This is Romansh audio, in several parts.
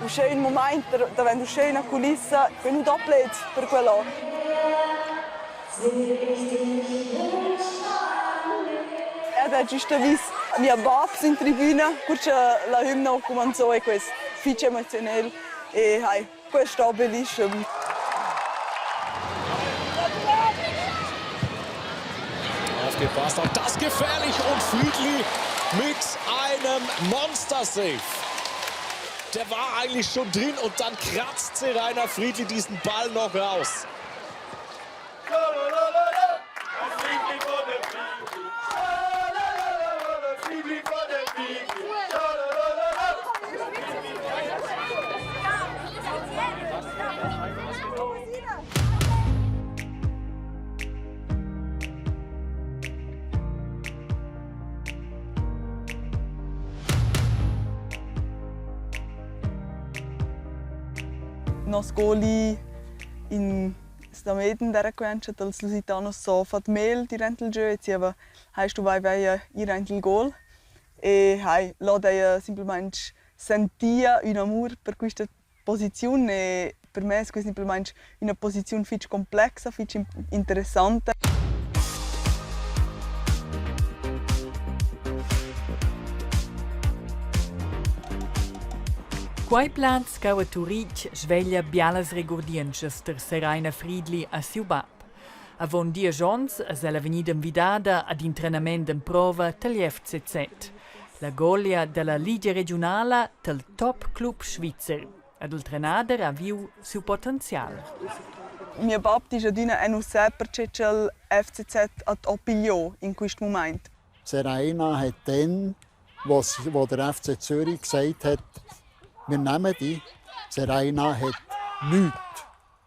Uschè ün mumaint davent uschè üna culissa, que nu do pleds per quello. Ed ha güsta vis mia bab in tribüna, cur cha la hümna ho cumanzò e quest fich emoziunel e hai, quest sto bellischem. Aufgepasst, auch das gefährlich und Friedli mit einem Monster-Save. Der war eigentlich schon drin und dann kratzt Seraina Friedli diesen Ball noch raus. Nos goli in Stameden d'eira cuencha dals Lusitanos s'ho fat mel dürant il giö e zieva hai stuvai vair ir aint il gol e hai là d'eira simplamaing sentia ün'amur per quista posiziun e per me es quai simplamaing üna posiziun fich complexa, fich interessanta. Quei plaz cheu a Turitg sveglia bialas regurdientschas ter Seraina Friedli a siu bab. Avon diesch onns es ella vegnida envidada ad in trenament d'emprova tagl FCZ. La golia dalla ligia regiunala tal top club svizzer. Ed il trenader ha viu siu potenzial. Mio bab disch adüna eu nu sa perche cha'l FCZ hat ho pigliò in quist mumaint. Seraina hat dann, wo, wo der FC Zürich gesagt hat, wir nehmen die, Seraina hat nichts,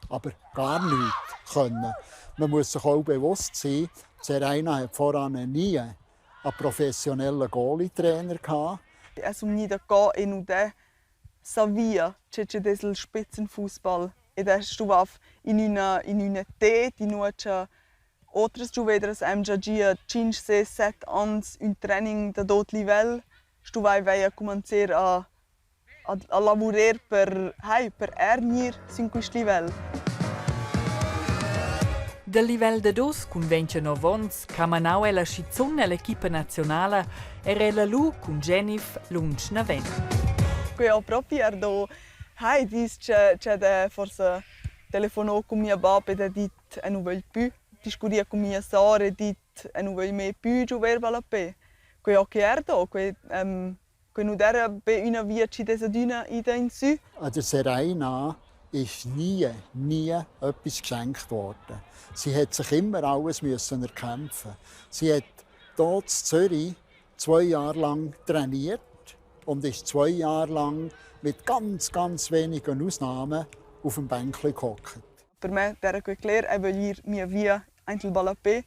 aber gar nichts können. Man muss sich auch bewusst sein, Seraina hat voran nie einen professionellen Goalie-Trainer gehabt. Es um nie da gehen e nu de savia che chi'd es il Spitzenfussball ed es stuvaf in üna in üna tet inua cha otras giuvedras han già gia tschinch, ses, set ons ün training dad ot livel, stuvaiva eir cumanzer a a lavurer per hai per eir gnir sün quist livel. Dal livel dad oz cun 29 onns ch'ha manau ella schizun ell'equipa naziunala era ella lu cun Genif lunsch naven. Quei ho propi er do hai dis che che da forsa telefonò cun mia bab ed ha dit eu nu vögl pü discurrir cun mia sora e dit eu nu vögl mê pü giuver ballapè. Quei ho que er do, quei Quei nu d'eira be üna via chi'd es adüna ida insü. An der Seraina ist nie, nie etwas geschenkt worden. Sie hat sich immer alles müssen erkämpfen. Sie hat dort in Zürich 2 Jahre lang trainiert und ist 2 Jahre lang mit ganz, ganz wenigen Ausnahmen auf dem Bänkli gehockt. Per me d'eira que cler, eu vögl ir mia via aint il ballapè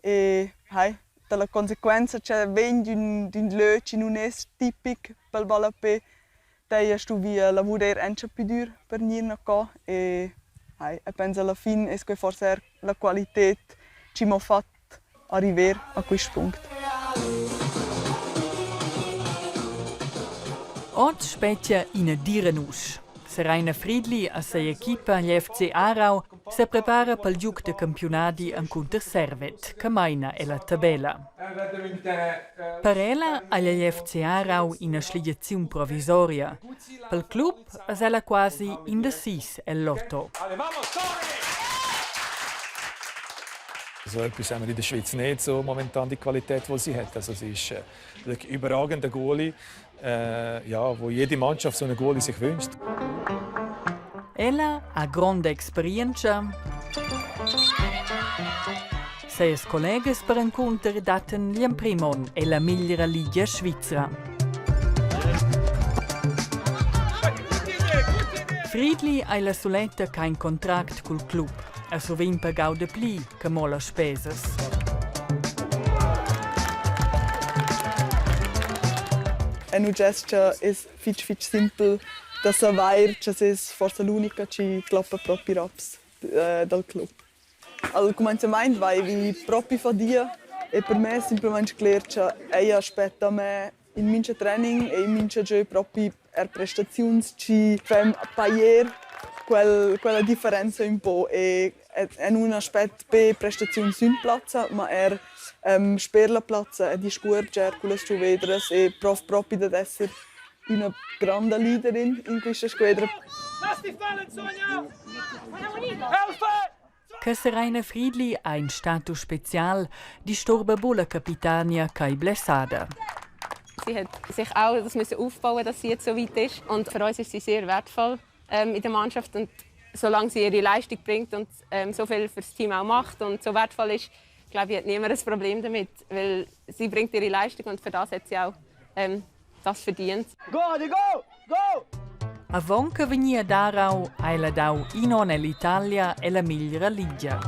e hai, da la consequenza cha vegn d'ün d'ün lö chi nun es tipic pel ballapè, d'heja stuvü lavurer auncha pü dür per gnir nacò e hai, eu pens alla fin es que forsa eir la qualited chi m'ho fat arriver a quist punct. Oz spetga ina dira nusch. Seraina Friedli a sia equipa agl FC Aarau seprepara pel giug da campiunadi encunter Servet, che meina ella tabella. Per ella ha igl FC Aarau ina schligiaziun provisoria. Pel club es ella quasi in da sis el lotto. So etwas haben wir in der Schweiz nicht so momentan die Qualität, die sie hat. Also sie ist wirklich überragender Goalie, ja, wo jede Mannschaft so einen Goalie sich wünscht. Ella ha gronda experientscha. Ses collegas perencunter dattan gl'emprim onn ella megliera ligia svizra. Friedli ei la suletta ch'ha in contract cul club e survegn pagau dapli che mo las spesas. En ugescha es fich fich simpel da savair cha s'es forsa l'unica chi cloppa propi raps dal club. Al cumanzamaint vaivi propi fadia e per me es simplamaing cler cha ella aspetta a me in mincha training e in mincha giö propi. er prestaziuns chi fan pajer quel, quella differenza ün po e en un aspet be prestaziun sün plazza, ma er sper la plazza e discuorger cullas giuvedras e prov propi dad esser üna granda leaderin in quista squedra. Che Seraina Friedli ha in status special, disturba buc la capitania ch'ei blessada. Sie hat sich auch das müssen aufbauen, dass sie jetzt so weit ist. Und für uns ist sie sehr wertvoll in der Mannschaft. Und solange sie ihre Leistung bringt und so viel fürs Team auch macht und so wertvoll ist, glaube ich, hat niemand ein Problem damit, weil sie bringt ihre Leistung und für das hat sie auch das verdient. Go, go, go! Avon che vegnir ad Aarau ha ella dau in onn ell'Italia ella meglra ligia.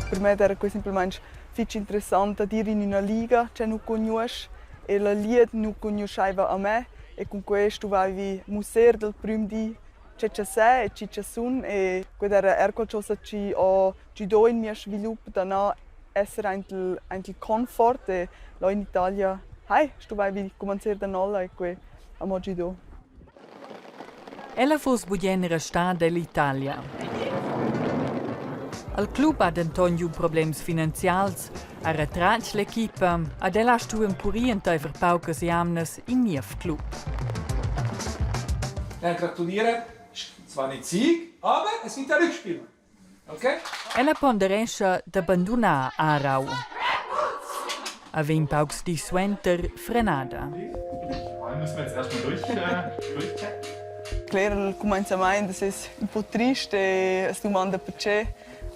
Per me era quei semplamein fitg interessant ad ir in üna liga che nu cugnuosch e la lied nu cugnuschaiva a me e cun quei stuvaivi musser dal prüm di che cha se e chi cha sun e quei era er qualchosa chi ho giudò in mia svilup da na esser aint il aint il confort e là in Italia hai stuvaivi cumanzer da nolla e quei am ho giudò. Ella fuss bugen restada ell'Italia. Il club ha denton giu problems finanzials, ha retratg l'equipa ed el ha stuiu empurir enteifer paucas jamnas in niev club. Ja, gratuliere. Zwar nicht Sieg, aber es sind ja Rückspiele. Okay? Ella ponderescha da bandunar Aarau. A vegn paucs dis suenter frenada. Müssen wir jetzt erstmal durch, durchchecken. Cler al cumenzamaint es es ün po trist e as dumanda perche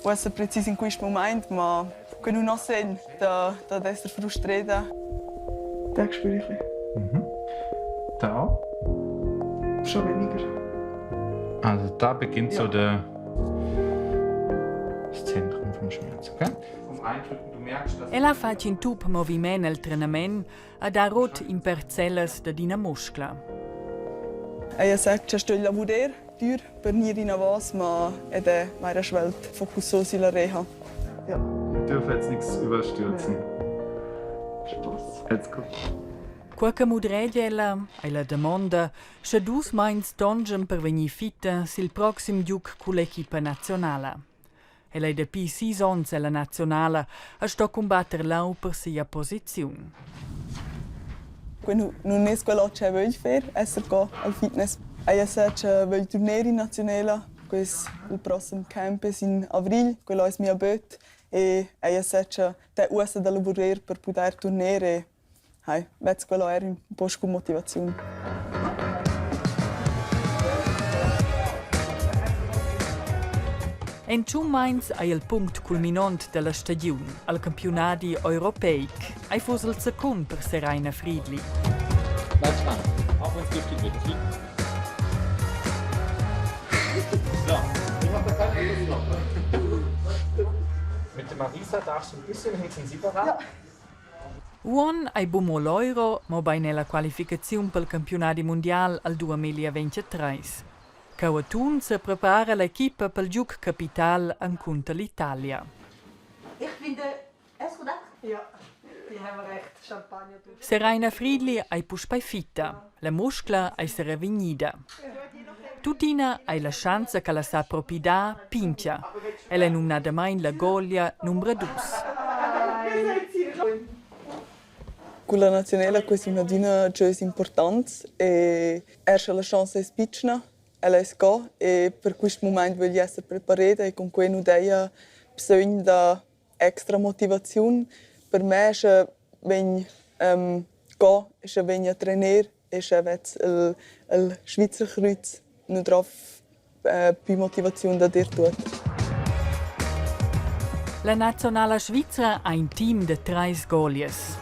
uossa precis in quist mumaint, ma que nun ho sen da dad esser frustreda. Da spür ich. Da auch? Schon weniger. Also da beginnt so der das Zentrum vom Schmerz, okay? Vom Eindrücken, du merkst, dass El ha fatg in tup moviment el trenament ed ha rut in per cellas dad ina muscla. Ella sa cha stögl lavurer dür per gnir inavos, ma ed è vaira svelt focusso sülla reha. Ja. Wir dürfen jetzt nichts überstürzen. Spass. Let's go. Quei che mudreglia ella ei la damonda, sche dus meins tongen per vegnir fitta sil proxim giug cull'equipa nazionala. El ei dapi sis onns ella nazionala e sto cumbatter leu per sia posiziun. Que nun es quello che vögl fer, esser co al fitness. Ella sa che vögl turner in naziunela, quest il prossem camp es in avrigl, quello es mia böt e ella sa che te uossa da lavurer per pudair turner e hai, vez quello er ün po scu motivaziun. En tschun meins ei il punct culminont dalla stagiun al campiunadi europeic. Ei fuss il secund per Seraina Friedli. Bleib dran, auch wenn es giftig wird. So, ich mach das halt noch. Mit der Marisa darfst du ein bisschen intensiver ran. Ja. Uonn ei buc mo l'euro, mobein era la qualificaziun pel campiunadi mundial al 2023. Cheu atun seprepara l'equipa pel giug capital encunter l'Italia. Ich finde, es gut Ja, die haben recht. Champagner. Seraina Friedli ei puspei fitta. La muscla ei serevegnida. Tuttina ei la schanza ch'ella sa propi dar pintga. Ella è numnadamain la golia numra dus. Culla naziunela questa è adüna giois importants e er sche la chance es pitschna, ella es co e per quist mumaint vögl esser prepareda e cun que nu daja bsögn da extra motivaziun. Per me sche vegn co, sche vegn a trener e sche vez il, il Schweizerkreuz nu drov più motivaziun da dir tuot. La nazionala svizra ha in team da trais golias.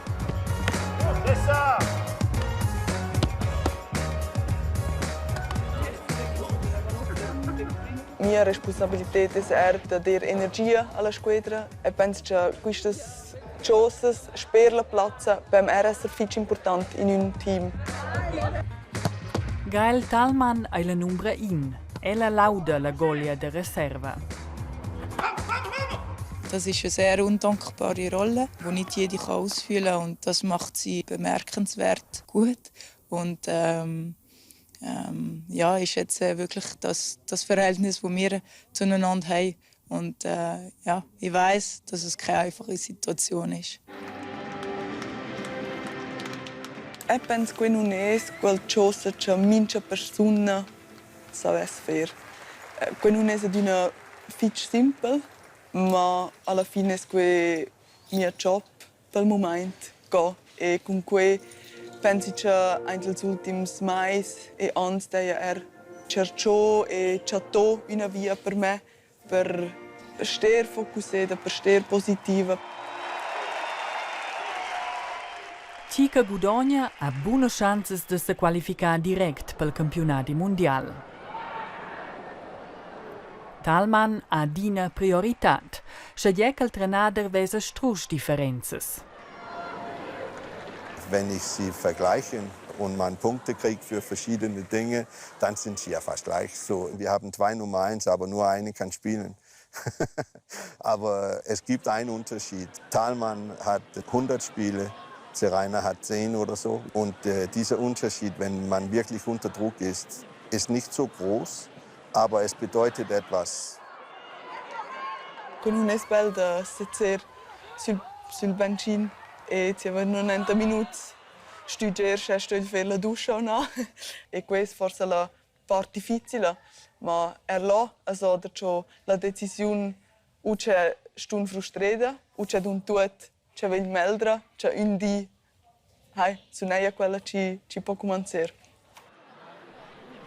Mia responsabilität es eir da der energia alla squadra e penso cha quistas chosas sper la plazza pon eir esser fich important in ün team. Gael Thalmann ei la numbra in. Ella lauda la golia da reserva. Das ist eine sehr undankbare Rolle, die nicht jeder ausfüllen kann. Und das macht sie bemerkenswert gut. Und ähm, ähm, ja, ist jetzt äh, wirklich das, das Verhältnis, das wir zueinander haben. Und äh, ja, ich weiß, dass es keine einfache Situation ist. Eu pens que nun es qualchosa cha mincha persuna savess fer. Que nun es adüna fich simpel, ma alla fin es que mia job pel mumaint co e cun que pensi cha aint ils ultims mais e ons d'heja eir tschercho e chattò üna via per me per ster focusseda, per ster positiva. Chi che gudogna ha bunas schanzas da sa qualificar direct pel campiunadi mundial. Thalmann ha adina prioritad, schegie ch'el trenader vesa strusch differenzas. Wenn ich sie vergleiche und man Punkte kriegt für verschiedene Dinge, dann sind sie ja fast gleich. So, wir haben zwei Nummer eins, aber nur eine kann spielen. aber es gibt einen Unterschied. Thalmann hat 100 Spiele, Seraina hat 10 oder so. Und äh, dieser Unterschied, wenn man wirklich unter Druck ist, ist nicht so groß, aber es bedeutet etwas. Cun ün es bel da sezzer sül sül bancin e zieva 90 minuts stüdger sche stögl fer la duscha o na. E que es forsa la part difficila, ma eir là as ho darcho la decisiun u che stun frustreda u che dun tuot che vegn meldra, cha ün di hai sun eir quella chi chi po cumanzer.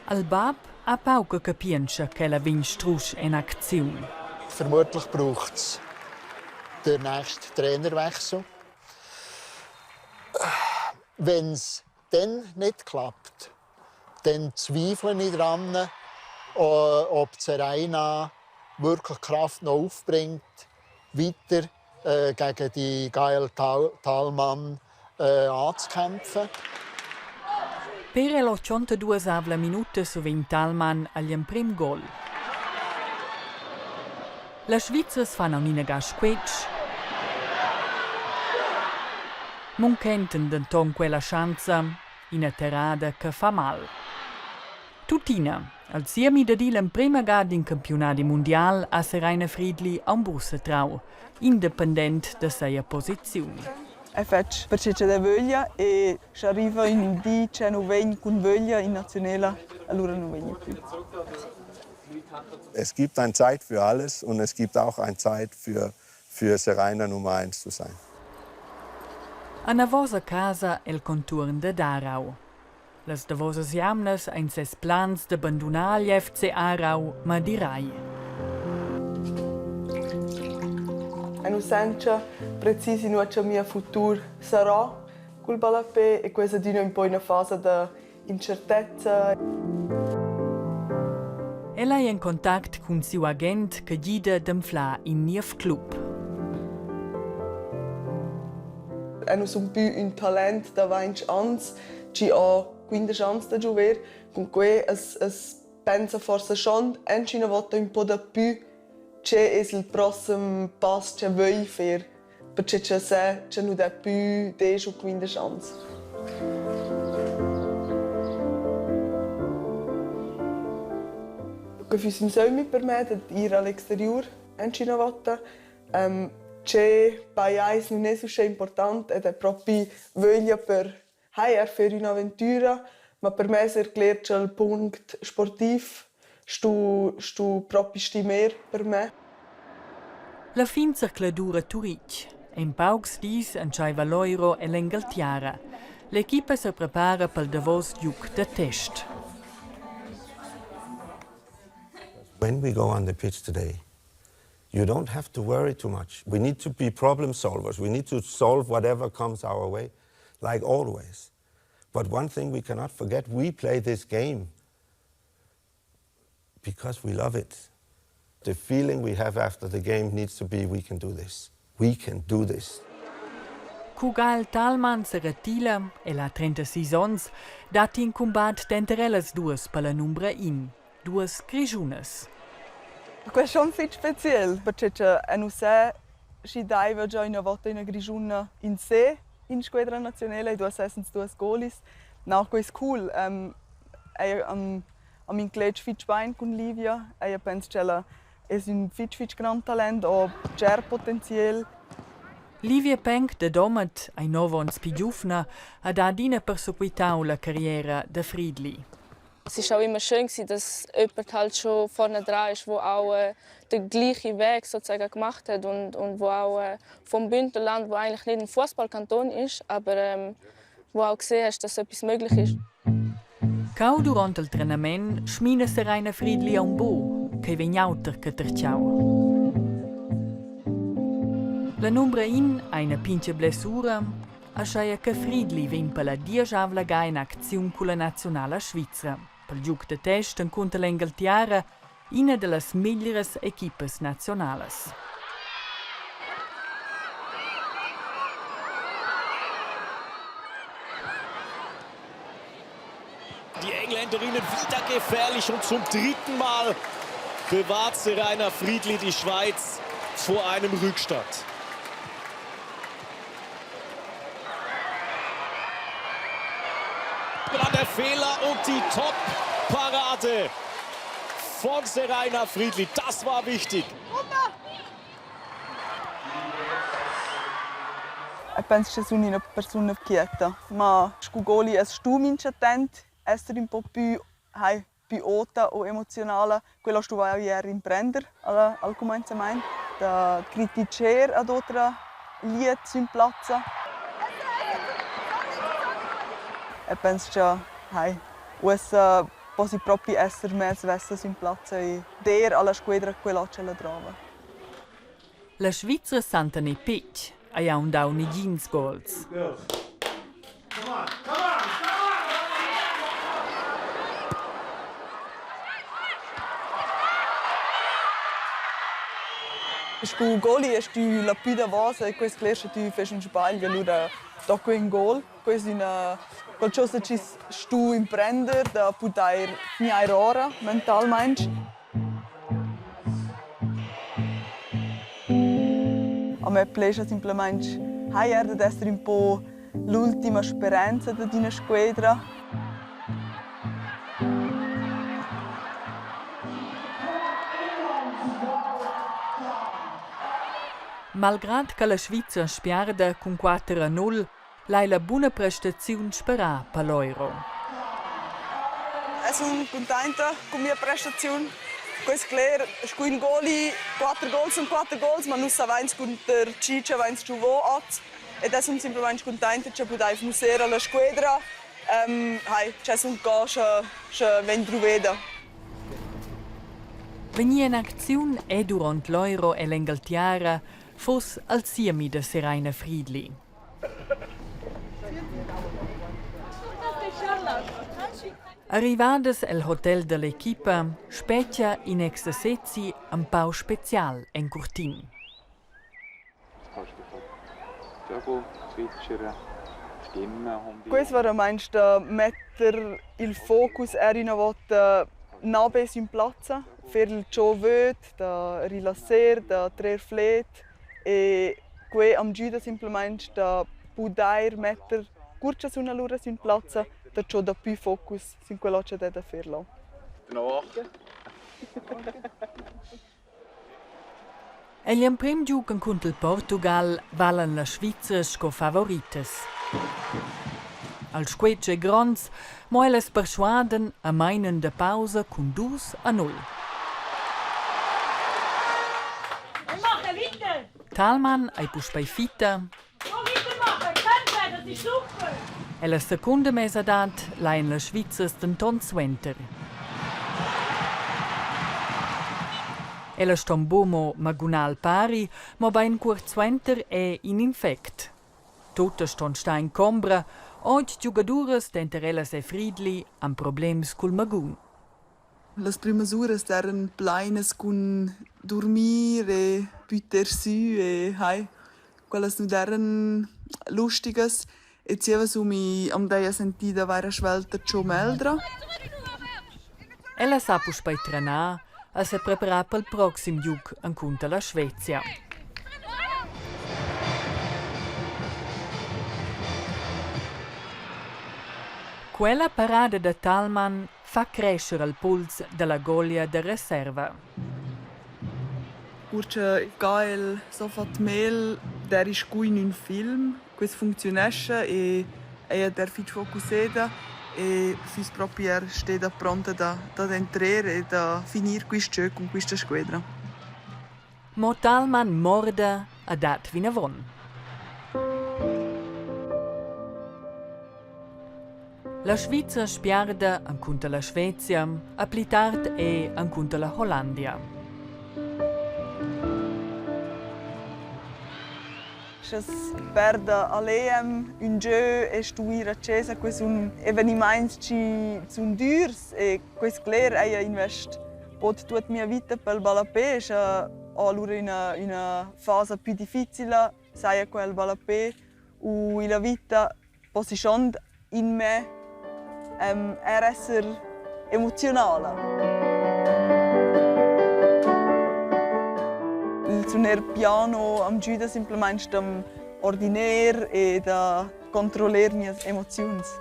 Al bab ha pauca capientscha ch'ella vegn strusch en acziun. Vermutlich braucht es den nächsten Trainerwechsel. Wenn es dann nicht klappt, dann zweifle ich daran, ob Seraina wirklich Kraft noch aufbringt, weiter äh, gegen die Gael Thalmann äh, anzukämpfen. Per el 82 minuta survegn Thalmann agl emprim gol. Las Svizzers fan aunc inaga squetsch. Munchentan denton quella schanza, ina terrada che fa mal. Tuttina, al siemi da dir l'emprema ga d'in campiunadi mundial ha Seraina Friedli aunc buca satrau, independent da sia posiziun. Eu fetsch perche cha da vöglia e sch'arriva ün di cha nu vegn cun vöglia in naziunela, alura nu vegni plü. Es gibt eine Zeit für alles und es gibt auch eine Zeit für, für Seraina Nummer eins zu sein. Anavos a casa el contuorn da Darau. Las davosas jamnas ein ses plans da bandunar igl FC Aarau madirai. Eu nu sent cha precis inua cha mia futur sarà cul ballapè e questa adüna ün po üna fasa da incertezza. Ella ei en contact cun siu agent che gida d'anflar in niev club. Eu nu sun pü ün talent da vainch ans chi ho 15 ans da giuver. Cun que as as pensa forsa schon aunch'üna vota ün po dapü che es il prossem pass cha vögl fer, perche cha sè cha nu dà pü desch u 15 ans. Que füss ün sömmi per me dad ir a l'exteriur aunch'üna vota. Che pajais nun es uschè important ed è propi vöglia per hai er fer ün'aventüra, ma per me es eir cler cha'l punct sportiv stu stu propi stimer per me. La fin zercladur a Turitg. En paucs dis entscheiva l'Euro ell'Engaltiara. L'equipa seprepara pel davos giug da test. When we go on the pitch today, you don't have to worry too much. We need to be problem solvers. We need to solve whatever comes our way, like always. But one thing we cannot forget, we play this game because we love it. The feeling we have after the game needs to be we can do this. We can do this. Cu Gael Thalmann seretila, el ha 36 onns, dat in cumbat denter ellas duas per la numbra in. duas Grischunas. Quai è schon fitg speziel, perche cha eu nu sa schi daiva già üna vota üna Grischuna in se in squadra naziunela e duos essens duos golis. Na, quai es cool. Eir am am incleg fich bain cun Livia. Eir pens ch'ella es ün fich fich grand talent, ho bger potenziel. Livia Penck da Domat ei nov onns pli giuvna ed ha adina persequitau la carriera da Friedli. Es ist auch immer schön gewesen, dass jemand halt schon vorne dran ist, wo auch den gleichen Weg sozusagen gemacht hat und, und wo auch vom Bündnerland, wo eigentlich nicht ein Fußballkanton ist, aber wo auch gesehen hast, dass etwas möglich ist. Cau duront il trenament smina Seraina Friedli aunc buc ch'ei vegn auter che tertgau. La numbra in ha ina pintga blessura, aschia che Friedli vegn per la dieschavla ga en acziun culla naziunala svizra. Pel giug da test encunter l'Engaltiara, ina dallas meglieras equipas nazionalas. Die Engländerinnen wieder gefährlich und zum dritten Mal bewahrt Seraina Friedli die Schweiz vor einem Rückstand. Dann der Fehler und die Top-Parade von Seraina Friedli. Das war wichtig. Eu pens cha sun üna persuna quieta, ma scu goli es stu minchatant esser ün po pü, hai, pü ota o emoziunala. Quella stuvaiva eir imprender al cumainzamaint da criticher ad otra glieud sün plazza. Eu pens cha, hai, uossa possi propi esser mez svessa sün plazza e der a la squedra quella ch'ella drova. La Svizra Santane Pitg ha aunc dau negins gols. Scu goli est tü la pü davos e quist cler scha tü fest ün sbagl alura tocca ün gol. Questa è üna qualchosa chi stu imprender da pudair gnair ora mentalmaing. A me plescha simplamaing hajar dad esser ün po l'ultima speranza dad üna squedra. Malgrad che la Svizra spiarda cun quatter a null, lai la buna prestaziun sperar per l'Euro. Eu sun cuntainta cun mia prestaziun. Quest cler, scu ün goli, quatter gols sun quatter gols, ma nus savains cunter chi cha vains giuvo hoz. Ed eu sun simplamaing cuntainta cha pudaiv musser a la squedra, hai, cha sun co scha scha vegn druveda. Vegnir en acziun è durant l'Euro e l'Engaltiara fuss al siemi da Seraina Friedli. Arrivadas el hotel dall'equipa spetga in exercezi empau special en curtin. Quest veramaing da metter il focus eir üna vota na be sün plazza, fer il cho vöd, da rilasser, da trer fled E quei am güda simplamaing da pudair metter cur cha sun alura sün plazza da giò dapü focus sün quella cha d'he da fer là. Egl emprem giug encunter il Portugal valan las Svizras sco favoritas. Al squetsch ei gronds, mo ellas perschuadan e meinan da pausa cun dus a null. Talman ei puspei fitta. Ella secunda mesadad lain las Svizzers denton suenter. Ella ston buc mo magunar al pari, mobein cuort suenter è in infect. Tuttas ston star en combra, otg giugaduras denter ellas e Friedli han problems cul magun. Las prümas uras d'eiran plainas cun durmir e bütter sü e hai, quellas nu d'eiran lustigas e zieva sun mi am daja sentì da vaira svelta giò meglra. Ella sa puspei trenar e sepreparar pel proxim giug encunter la Svezia. Quella parada da Thalmann fa crescher il puls dalla golia da reserva. Cur cha Gael s'ho fat mel, d'eira scu in ün film. Quist funcziunescha e eir der fich focusseda e füss propi eir steda pronta da dad entrer e da finir quist gö cun quista squedra. Mo Thalmann morda e dat vinavon. La Svizra spiarda encunter la Svezia e pli tard er encunter la Hollandia. Scha's perda a l'EM ün giö e stu ir a chesa, que sun evenimaints chi sun dürs e quist cler eir invest bod tuot mia vita pel ballapè, scha ho alura üna üna fasa pü difficila, saja quel ballapè u illa vita possi schon in me er esser emoziunala. Il suner piano am güda simplamaing da'm ordiner e da controller mias emoziuns.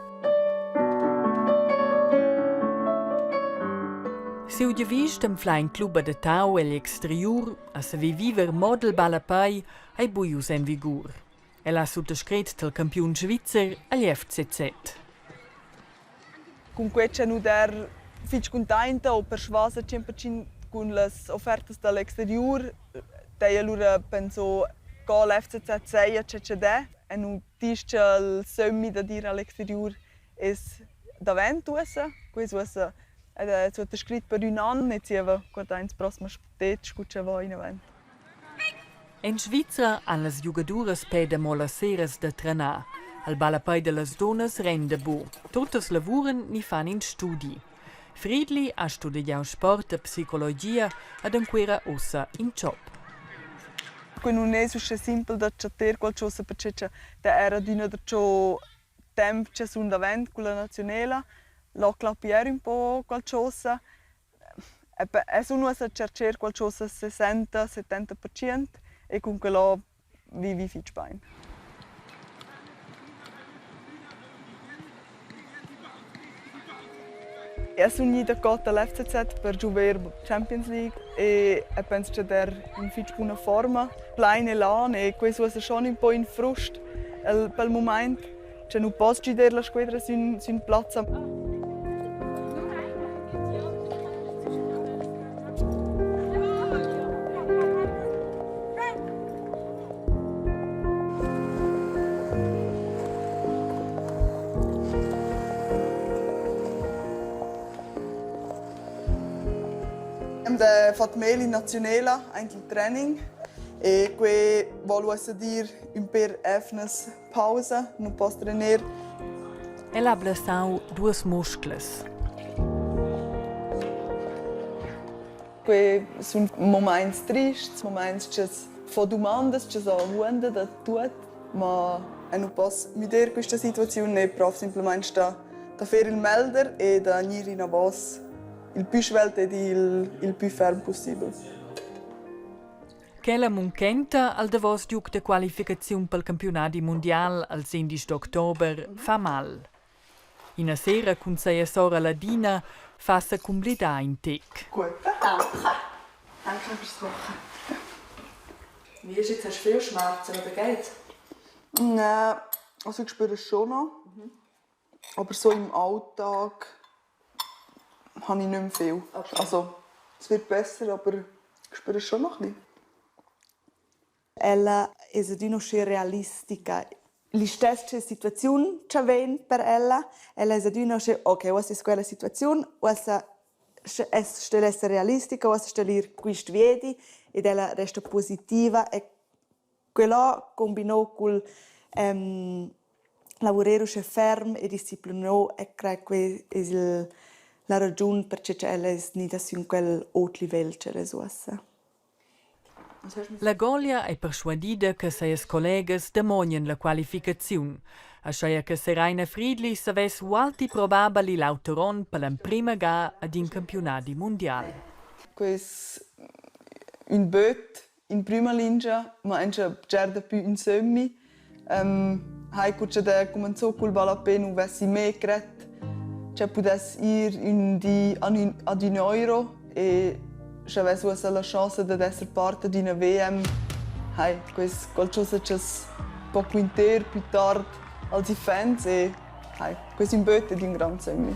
Siu giavisch d'anflar in club adattau egl exteriur a saver viver mo dil ballapei ei buius en vigur. El ha suttascret dal campiun svizzer agl FCZ. Cun quei che nu der fich cuntainta o persvasa 100% cun las offertas da l'exteriur, dei alura penso co l'FCZ seia che che dè e nu disch cha'l sömmi dad ir a l'exteriur es davent uossa. Quist uossa ed è suottascrit per ün an e zieva guardains prossima stet scu cha vo inavant. En Svizra han las giugaduras peda mo las seras da trenar. Al ballapei dallas dunnas renda bu. Tuttas lavuran ni fan in studi. Friedli ha studegiau sport e psicologia ed enquera ussa in job. Que nun es uschè simpel da chatter qualchosa perche cha da era adüna darcho temp cha sun davent culla naziunela. Là clappi eir ün po qualchosa. E sun uossa tschercher qualchosa sesenta, 70% e cun quella vivi fich bain. Eu sun gnüda cotta al FCZ per giuver Champions League e e pens cha der in fich buna forma, plain elan e quist uossa schon ün po in frust el pel mumaint. Che nu poss giuder la squadra sün sün plazza. Der fat mel in naziunela aint il training e que vol uossa dir ün pêr efnas pausa, nu poss trener. El ha blessau duas musclas. Quei sun mumaints trists, mumaints cha's fo dumandas, cha's ho avuonda da tuot, ma eu nu poss müder quista situaziun e prov simplamaing da da fer il melder e da gnir inavos il pü svelt ed il il pü ferm pussibel. Quella munchenta al davos giug da qualificaziun pel campiunadi mundial als 11 d'october fa mal. Ina sera cun sia sora Ladina fa sa cumblidar in tec. Gut. Danke. Danke fürs Kochen. Wie ist jetzt? Hast du viel Schmerzen oder geht's? Nein, also ich spüre es schon noch. Aber so im Alltag habe ich nicht mehr viel. Okay. Also es wird besser, aber ich spüre es schon noch ein bisschen. Ella es adüna uschè realistica. Listess situaziun cha vain per ella. Ella es adüna uschè: «Okay, uossa es quella situaziun, uossa es stel esser realistica, uossa stel ir quist viedi» ed ella resta positiva e Quella cumbinò cul lavurer uschè ferm e disciplinà e craj que es il la ragiun perche ch'ella es gnida sün quel ot livel ch'ella es uossa. La Golia ei perschuadida che sias collegas damognan la qualificaziun, aschia che Seraina Friedli savess ualti probabel igl auter onn per l'emprima ga ad in campiunadi mundial. Quei es ün böt in prüma lingia, ma auncha bger dapü ün sömmi. Hai cu cha d'he cumanzò cul ballapè nu vessi mê cret Ch'eu pudess ir ün di ad ün Euro e sch'avess uossa la chance dad esser part ad üna WM, hai, quai es qualchosa cha's po quinter plü tard als iffaunts e hai, quai es ün böt ed ün grand sömmi.